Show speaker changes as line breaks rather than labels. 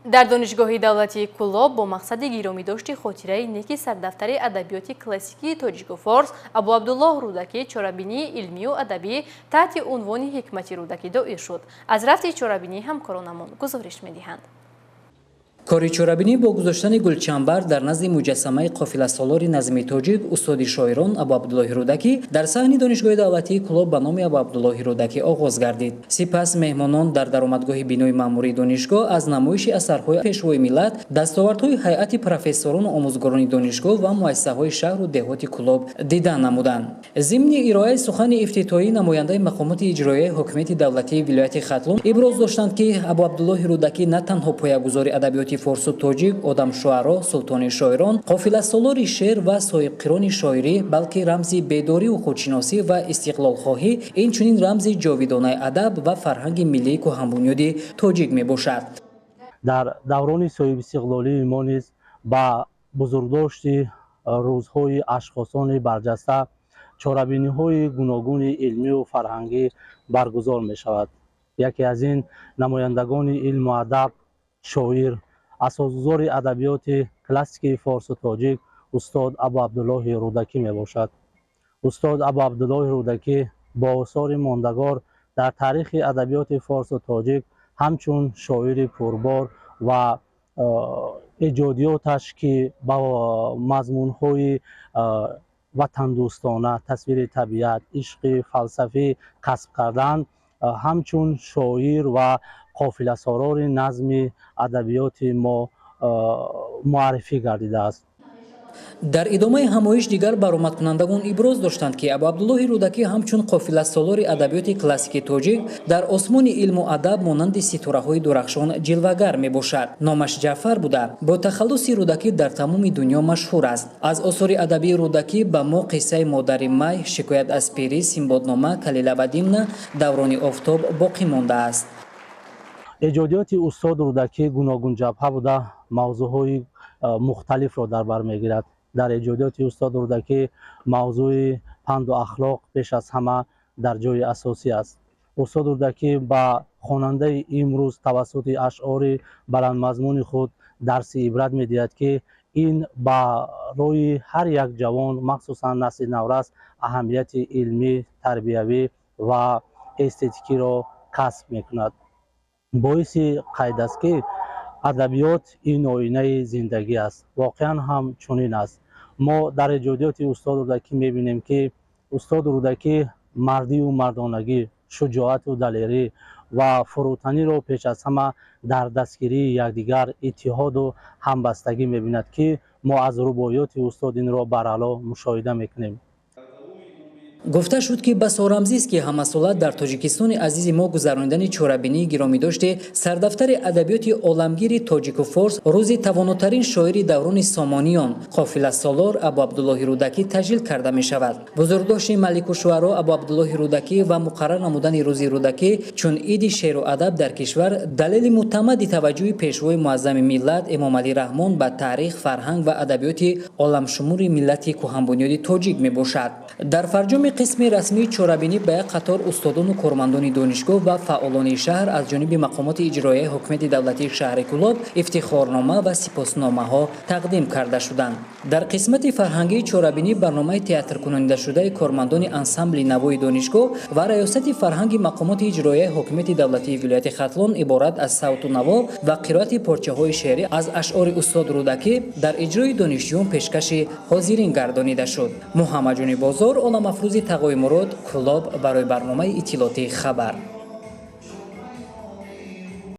Дар Донишгоҳи давлатии Кӯлоб бо мақсади гиромӣ дошти хотираи неки сардафтари адабиёти классикии тоҷику форс Абуабдуллоҳ Рӯдакӣ чорабинии илмию адабӣ таҳти унвони «Ҳикмати Рӯдакӣ» доир шуд. Аз рафти чорабинӣ ҳамкоронамон гузориш медиҳанд.
Кори чорабинӣ бо гузоштани гулчамбар дар назди муҷассамаи қофиласолори назми тоҷик, устоди шоирон Абуабдуллоҳи Рӯдакӣ дар саҳни Донишгоҳи давлатии Кӯлоб ба номи Абуабдуллоҳи Рӯдакӣ оғоз гардид. Сипас меҳмонон дар даромадгоҳи бинои маъмурии донишгоҳ аз намоиши асарҳои Пешвои миллат, дастовардҳои ҳайати профессорону омӯзгорони донишгоҳ ва муассисаҳои шаҳру деҳоти Кӯлоб дидан намуданд. Зимни ироаи сухани ифтитоҳӣ намояндаи мақомоти иҷроияи ҳокимияти давлатии вилояти Хатлон иброз доштанд, ки Абуабдуллоҳи Рӯдакӣ на танҳо поягузори адабиёти форсу тоҷик, одамшуаро, султони шоирон, қофиласолори шеър ва соҳибқирони шоирӣ, балки рамзи бедорию худшиносӣ ва истиқлолхоҳӣ, инчунин рамзи ҷовидонаи адаб ва фарҳанги миллии кӯҳанбунёди тоҷик мебошад.
Дар даврони соҳибистиқлолии мо низ ба бузургдошти рӯзҳои ашхосони барҷаста чорабиниҳои гуногуни илмию фарҳангӣ баргузор мешавад. Яке аз ин намояндагони илму адаб, шоир, асосгузори адабиёти классикии форсу тоҷик устод Абуабдуллоҳи Рӯдакӣ мебошад. Устод Абуабдуллоҳи Рӯдакӣ бо осори мондагор дар таърихи адабиёти форсу тоҷик ҳамчун шоири пурбор ва эҷодиёташ, ки ба мазмунҳои ватандӯстона, тасвири табиат, ишқи фалсафӣ касб кардан, ҳамчун шоир ва қофиласорори назми адабиёти мо муаррифӣ гардидааст.
Дар идомаи ҳамоиш дигар баромадкунандагон иброз доштанд, ки Абуабдуллоҳи Рӯдакӣ ҳамчун қофиласолори адабиёти классикии тоҷик дар осмони илму адаб монанди ситораҳои дурахшон ҷилвагар мебошад. Номаш Ҷаъфар буда, бо тахаллуси Рӯдакӣ дар тамоми дунё машҳур аст. Аз осори адабии Рӯдакӣ ба мо «Қиссаи модари май», «Шикоят аз пирӣ», «Синбоднома», «Калила ва Димна», «Даврони офтоб» боқӣ мондааст.
Эҷодиёти устод Рӯдакӣ гуногунҷабҳа буда, мавзӯъҳои мухталифро дар бар мегирад. Дар эҷодиёти устод Рӯдакӣ мавзӯи панду ахлоқ пеш аз ҳама дар ҷои асосӣ аст. Устод Рӯдакӣ ба хонандаи имрӯз тавассути ашъори баландмазмуни худ дарси ибрат медиҳад, ки ин барои ҳар як ҷавон, махсусан насли наврас, аҳамияти илмӣ, тарбиявӣ ва эстетикиро касб мекунад. Боиси қайд аст, ки адабиёт ин оинаи зиндагӣ аст. Воқеан ҳам чунин аст. Мо дар эҷодиёти устод Рӯдакӣ мебинем, ки устод Рӯдакӣ мардию мардонагӣ, шуҷоату далерӣ ва фурӯтаниро пеш аз ҳама дар дастгирии якдигар, иттиҳоду ҳамбастагӣ мебинад, ки мо аз рубоиёти устод инро баръало мушоҳида мекунем.
Гуфта шуд, ки басо рамзист, ки ҳамасола дар Тоҷикистони азизи мо гузаронидани чорабинии гиромидошти сардафтари адабиёти оламгири тоҷику форс, рӯзи тавонотарин шоири даврони Сомониён, қофиласолор Абуабдуллоҳи Рӯдакӣ таҷлил карда мешавад. Бузургдошти маликушуаро Абуабдуллоҳи Рӯдакӣ ва муқаррар намудани рӯзи Рӯдакӣ чун иди шеъру адаб дар кишвар далели мӯътамади таваҷҷӯҳи Пешвои муаззами миллат Эмомалӣ Раҳмон ба таърих, фарҳанг ва адабиёти оламшумури миллати кӯҳанбунёди тоҷик мебошад. Дар фарҷоми қисми расмии чорабинӣ ба як қатор устодону кормандони донишгоҳ ва фаъолони шаҳр аз ҷониби мақомоти иҷроияи ҳукумати давлатии шаҳри Кӯлоб ифтихорнома ва сипосномаҳо тақдим карда шуданд. Дар қисмати фарҳангии чорабинӣ барномаи театркунонидашудаи кормандони ансамбли Навои донишгоҳ ва раёсати фарҳанги мақомоти иҷроияи ҳокимияти давлатии вилояти Хатлон иборат аз савту наво ва қироати порчаҳои шеърӣ аз ашъори устод Рӯдакӣ дар иҷрои донишҷӯён пешкаши ҳозирин гардонида шуд. Муҳаммадҷони Бозор, Оламафрӯзи Тағои Мурод, Кӯлоб, барои барномаи иттилоотии «Хабар».